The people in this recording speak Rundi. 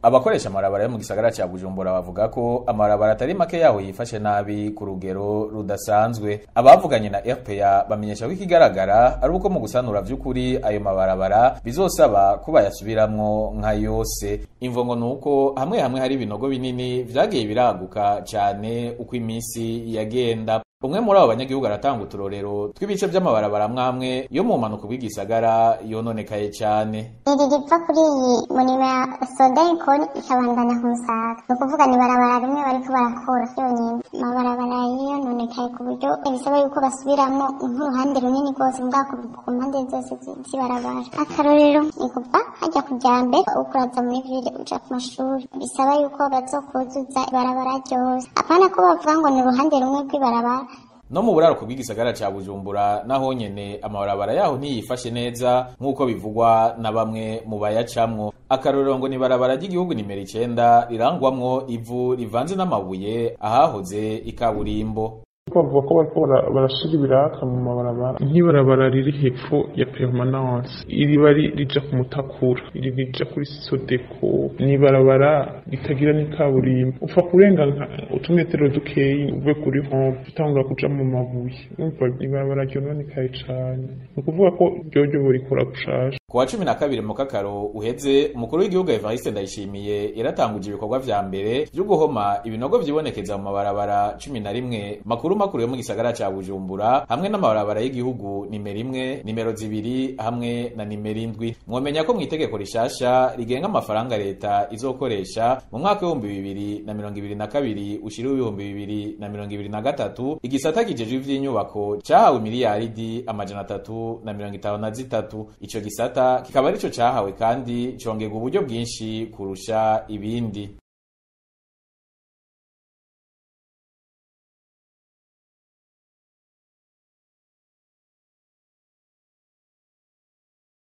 Abakoresha amabarabara yo mu gisagara ca Bujumbura bavuga ko amabarabara atari make yaho yifashe nabi ku rugero rudasanzwe. Abavuganye na RPA bamenyesha ko ikigaragara ari uko mu gusanura vy'ukuri ayo mabarabara bizosaba ko bayasubiramwo nka yose. Imvo ngo nuko hamwe hamwe hari ibinogo binini vyagiye biraguka cane uko iminsi yagenda. Umwe muri abo banyagihugu aratanga uturorero tw'ibice vy'amabarabara amwamwe yo mu mpanuka bw'igisagara yononekaye cane. Iri riva kuri iyi murima ya Sodenkoni ikabandanya ku Musaga. Ni ukuvuga ni ibarabara rimwe bariko barakora yonyene. Amabarabara yononekaye ku buryo bisaba yuko basubiramwo nk'uruhande runini rwose mugabo ku mpande zose z'ibarabara. Akarorero ni kuva hajya kuja mbere ukuraza muri ville uja ku mashuri. Bisaba yuko bazokuzuza ibarabara ryose. Apana ko bavuga ngo ni uruhande rumwe rw'ibarabara. No mu buraruko bw'igisagara ca Bujumbura naho nyene amabarabara yaho ntiyifashe neza nk'uko bivugwa na bamwe mu bayacamwo. Akarorero ngo ni ibarabara ry'igihugu nimero 9 rirangwamwo ivu rivanze n'amabuye ahahoze ikaburimbo. Bavuga ko bariko barashira ibiraka mu mabarabara, nk'ibarabara riri hepfo ya Permanence, iriba rija ku Mutakura, iri rija kuri Sodeko, n'ibarabara ritagira n'ikaburimbo. Upfa kurenga utumetero dukeyi uve kuri hompe utangura kuja mu mabuye, urumva ibarabara ryononekaye cane. Ni ukuvuga ko ryoryo borikora gushasha. Ku wa 12 mu Kakaro uheze, umukuru w'igihugu Evariste Ndayishimiye yaratanguje ibikorwa vya mbere vyo guhoma ibinogo vyibonekeza mu mabarabara 11 makuru makuru yo mu gisagara ca Bujumbura hamwe n'amabarabara y'igihugu nimero 1, nimero 2 hamwe na nimero 7. Mwomenya ko mw'itegeko rishasha rigenga amafaranga leta izokoresha mu mwaka 2022 ushira 2023, igisata kijejwe ivy'inyubako cahawe miliyaridi 353. Ico gisata kikaba arico cahawe kandi congerwa uburyo bwinshi kurusha ibindi.